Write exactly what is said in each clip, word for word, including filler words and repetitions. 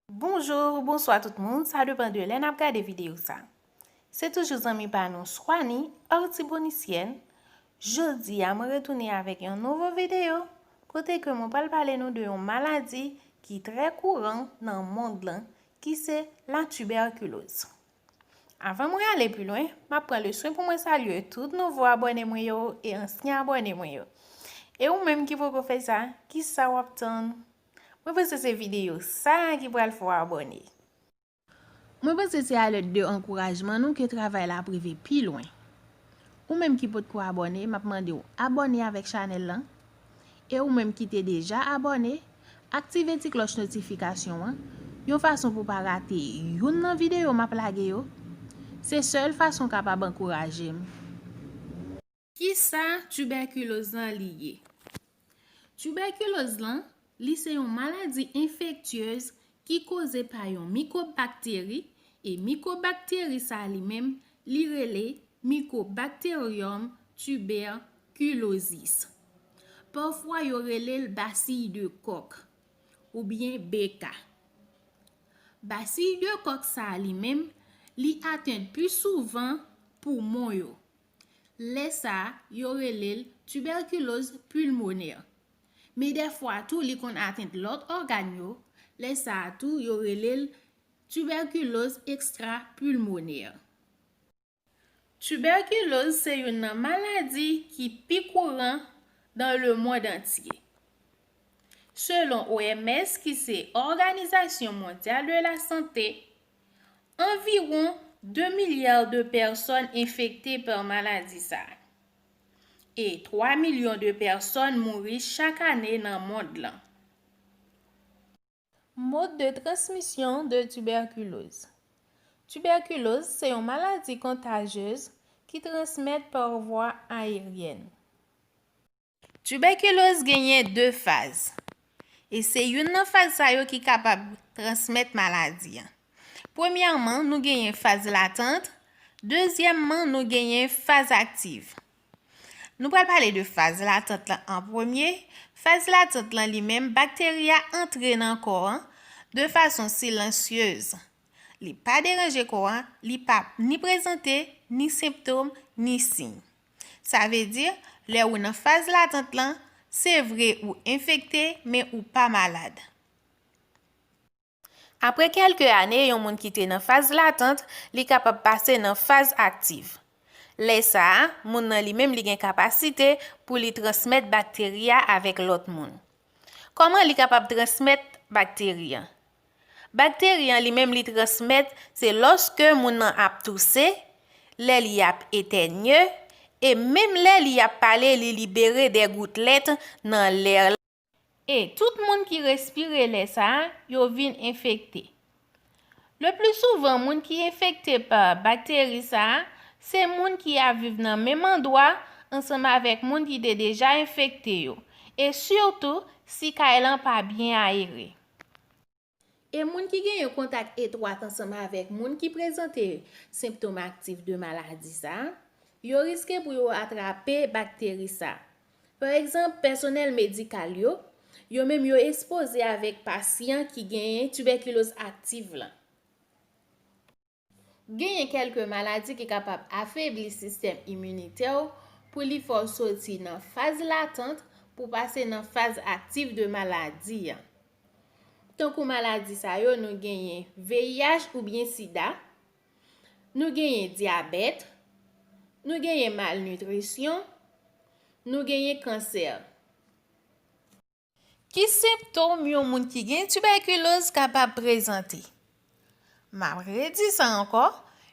Bonjou, bonswa tout moun, sa depann de lè n ap gade videyo sa. Se toujou zanmi pa nou Swani, Artibonisyèn. Jodi a, mwen retounen avèk yon nouvo videyo, kote ke mwen pral pale nou de yon maladi ki trè kouran nan mond lan, ki se la tibèkiloz. Avan mwen ale pi lwen, m ap pran le swen pou mwen salye tout nouvo abòne mwen yo e ansyen abòne mwen yo. E ou menm ki poko fè sa, kisa w ap tann? Mwen panse se videyo sa a ki pral fè w abòne. Mwen panse se a lèd de ankourajman nou ke travay la ap rive pi lwen. Ou menm ki potko abòne, m ap mande w abòne avèk chanèl lan. E ou menm ki te deja abòne, aktive ti klòch notifikasyon an, yon fason pou w pa rate youn nan videyo m ap lage yo. Se sèl fason w kapab ankouraje m. Kisa tibèkiloz lan li ye? Tibèkiloz lan, li se yon maladi enfektyez ki koze pa yon mikwobakteri, e mikwobakteri sa li menm, li rele Mycobacterium tuberculosis. Pafwa yo rele l basiy de kòk, oubyen B K. Basiy de kòk sa li menm, li atenn pi souvan poumon yo. Lè sa a, yo rele l tibèkiloz pulmonè. Men dèfwa tou, li konn atenn lòt ògàn yo. Lè sa a tou, yo rele l tibèkiloz ekstrapilmonè. Tibèkiloz se youn nan maladi ki pi kouran dans le monde entier. Selon O M S, ki se Òganizasyon Mondyal de la Sante, anviwon de milya de pèsòn enfekte pa maladi sa a. E twa milyon de pèsòn mouri chak ane nan mond lan. Mode de transmission de tuberculose. Tibèkiloz se yon maladi kontajyez ki transmèt pa vwa ayeryèn. Tibèkiloz genyen de faz. E se youn nan faz sa yo ki kapab transmèt maladi an. Premyèman, nou genyen faz latant, dezyèmman, nou genyen faz aktiv. Nou pral pale de faz latant lan an premye. Faz latant lan li menm, bakteri a antre nan kò an de fason silansyez. Li pa deranje kò an, li pa ni prezante ni senptòm ni siy. Sa vle di, lè ou nan faz latant lan, se vre ou enfekte, men ou pa malad. Apre kèlke ane, yon moun ki te nan faz latant, li kapab pase nan faz aktiv. Lè sa a, moun nan li menm li gen kapasite pou li transmèt bakteri a avèk lòt moun. Kòman li kapab transmèt bakteri an? Bakteri an li menm li transmèt se lòske moun nan ap touse, lè li ap etènye, e menm lè li ap pale li libere de goutlèt nan lè la. E tout moun ki respire lè sa a, yo vin enfekte. Le pli souvan, moun ki enfekte pa bakteri sa a, se moun ki ap viv nan menm andwa ansanm avèk moun ki te deja enfekte yo, e sitou si kay lan pa byen ayere. E moun ki genyen kontak etwat ansanm avèk moun ki prezante senptòm aktif de maladi sa a, yo riske pou yo atrape bakteri sa a. Pa egzanp, pèsonèl medikal yo, yo menm yo ekspoze avèk pasyan ki genyen tibèkiloz aktif lan. Genyen kèlke maladi ki kapab afebli sistèm iminitè w pou li fè w soti nan faz latant pou pase nan faz aktif de maladi an. Tankou maladi sa yo, nou genyen V I H oubyen sida, nou genyen dyabèt, nou genyen malnitrisyon, nou genyen kansè. Ki senptòm yon moun ki gen tibèkiloz kapab prezante? M ap redi sa ankò,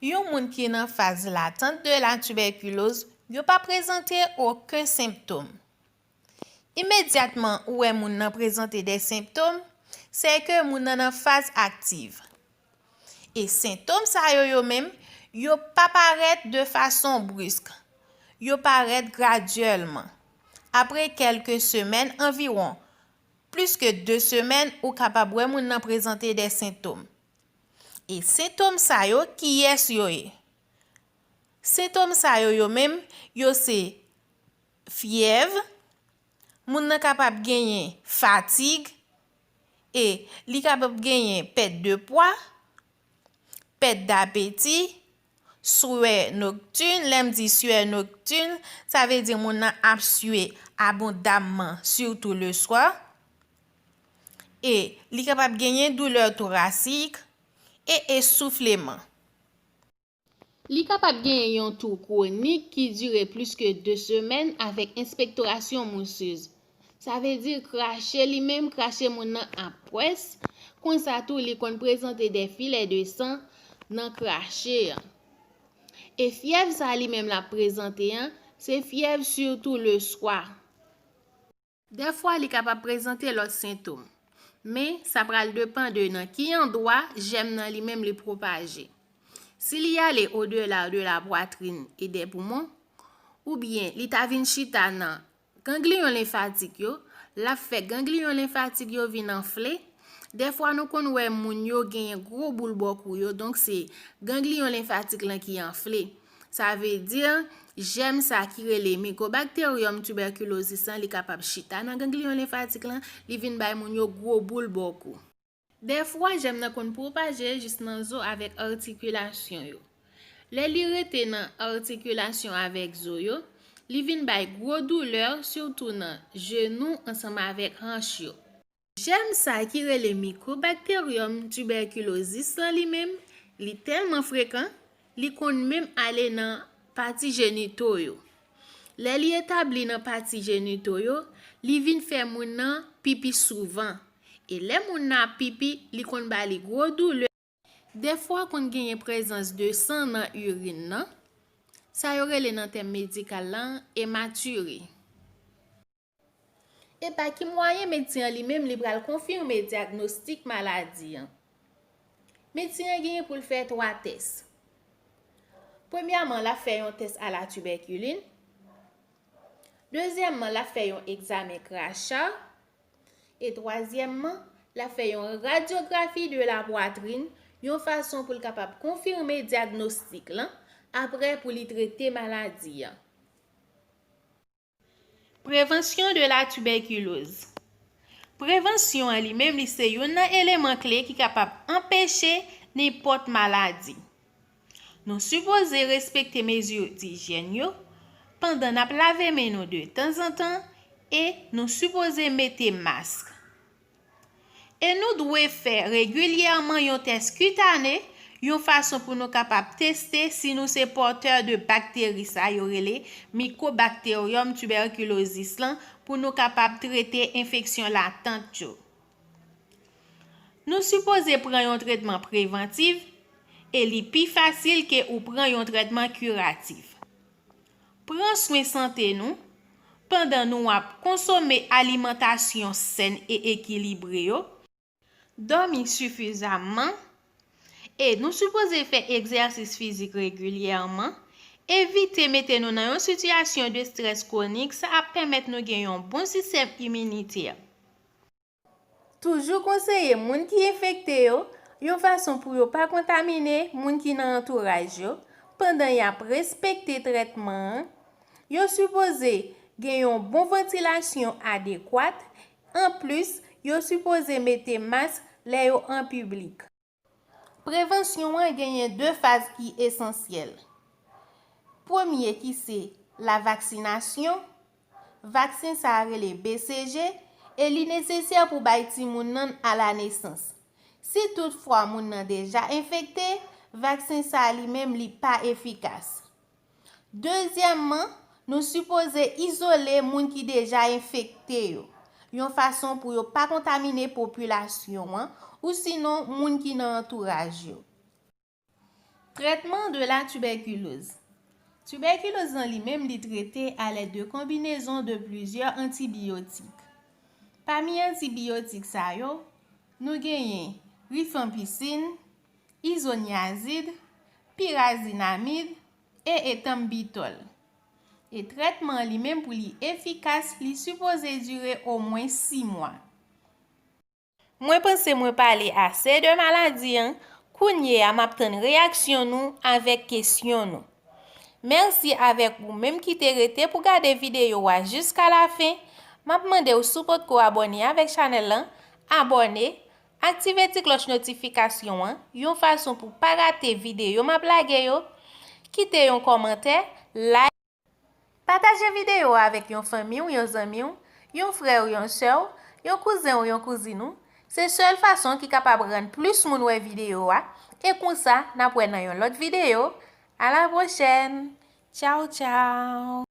yon moun ki nan faz latant de la tibèkiloz, yo pa prezante okenn senptòm. Imedyatman ou wè moun nan prezante de senptòm, se ke moun nan nan faz aktiv. E sentòm sa yo, yo menm, yo pa parèt de fason brisk. Yo parèt gradyèlman. Apre kèlke semèn anviwon, plis ke de semèn, ou kapab wè moun nan prezante de sentòm. E sentòm sa yo, kiyès yo ye? Sentòm sa yo, yo menm, yo se fyèv, moun nan kapab genyen fatig, E li kapab genyen pèt de pwa, pèt dapeti, swè noktin. Lè m di swè noktin, sa vle di moun nan ap swe abondamman, sitou leswa. E li kapab genyen doulè torasik e esoufleman. Li kapab genyen yon tou kwonik ki dire plis ke de semèn avèk ekspektorasyon mousez. Sa vle di krache li menm, krache moun nan ap pwès. Konsa tou, li konn prezante de filè de san nan krache an. E fyèv sa li menm l ap prezante an, se fyèv sitou leswa. Dèfwa, li kapab prezante lòt sentòm, men sa pral depann de nan ki andwa jèm nan li menm li pwopaje. Si li ale odela de la pwatrin e dè poumon, oubyen li ta vin chita nan gangliyon lenfatik yo, l ap fè gangliyon lenfatik yo vin anfle. Dèfwa, nou konn wè moun yo genyen gwo boul bò kou yo, donk se gangliyon lenfatik lan ki anfle. Sa vle di, jèm sa ki rele Mycobacterium tuberculosis lan, li kapab chita nan gangliyon lenfatik lan, li vin bay moun yo gwo boul bò kou. Dèfwa, jèm nan konn pwopaje jis nan zo avèk atikilasyon yo. Lè li rete nan atikilasyon avèk zo yo, li vin bay gwo doulè, sitou nan jenou ansanm avèk hanch yo. Jèm sa ki rele Mycobacterium tuberculosis lan li menm, li tèlman frekan, li konn menm ale nan pati jenito yo. Lè li etabli nan pati jenito yo, li vin fè moun nan pipi souvan. E lè moun nan ap pipi, li konn ba li gwo doulè. Dèfwa konn genyen prezans de san nan irin nan. Sa yo rele nan tèm medikal lan, ematiri. E pa ki mwayen medsen an li menm li pral konfime dyagnostik maladi an? Medsen an genyen pou l fè twa tès. Premyèman, l ap fè yon tès a la tibèkilin. Dezyèmman, l ap fè yon egzamen kracha. E twazyèmman, l ap fè yon radyografi de la pwatrin, yon fason pou l kapab konfime dyagnostik lan, apre pou li trete maladi an. Prevansyon de la tibèkiloz. Prevansyon an li menm li se youn nan eleman kle ki kapab anpeche nenpòt maladi. Nou sipoze respekte mezi dijyèn yo pandan n ap lave men nou de tanzantan e nou sipoze mete mask. E nou dwe fè regilyèman yon tès kitane, yon fason pou nou kapab teste si nou se pòtè de bakteri sa yo rele Mycobacterium tuberculosis lan, pou nou kapab trete enfeksyon latant yo. Nou sipoze pran yon tretman prevantif e li pi fasil ke ou pran yon tretman kiratif. Pran swen sante nou pandan nou ap konsome alimantasyon sèn e ekilibre yo, dòmi sifizamman, e nou sipoze fè egzèsis fizik regilyèman, evite mete nou nan yon sitiyasyon de estrès kwonik, sa ap pèmèt nou gen yon bon sistèm iminitè. Toujou konseye moun ki enfekte yo, yon fason pou yo pa kontamine moun ki nan antouraj yo, pandan y ap respekte trètman an. Yo sipoze gen yon bon vantilasyon adekwat. Anplis, yo sipoze mete mask lè yo an piblik. Prevansyon an genyen de faz ki esansyèl. Premye ki se lavaksinasyon. Vaksen sa a rele B C G e li nesesè pou bay timoun nan a la nesans. Si toutfwa moun nan deja enfekte, vaksen sa a li menm li pa efikas. Dezyèmman, nou sipoze izole moun ki deja enfekte yo, yon fason pou yo pa kontamine popilasyon an, ou sinon moun ki nan antouraj yo. Trètman de la tibèkiloz. Tibèkiloz lan li menm li trete alèd de konbinezon de plizyè antibiyotik. Pami antibiyotik sa yo, nou genyen rifanpisin, izonyazid, pirazinamid e etambitòl. E trètman an li menm pou li efikas, li sipoze dire omwen sis mwa. Mwen panse mwen pale ase de maladi an, kounye a m ap tann reyaksyon nou avèk kesyon nou. Mèsi avèk ou menm ki te rete pou gade videyo a jiska lafen. M ap mande w si w potko abòne avèk chanèl lan, abòne, aktive ti klòch notifikasyon an, yon fason pou pa rate videyo m ap lage yo, kite yon kòmantè, like, pataje videyo a avèk yon fanmi w, yon zanmi w, yon frè w, yon sè w, yon kouzen w, yon kouzin ou. Se sèl fason ki kapab rann plis moun wè videyo a, e konsa n ap wè nan yon lòt videyo. A la pwochèn! Tchaw, tchaw!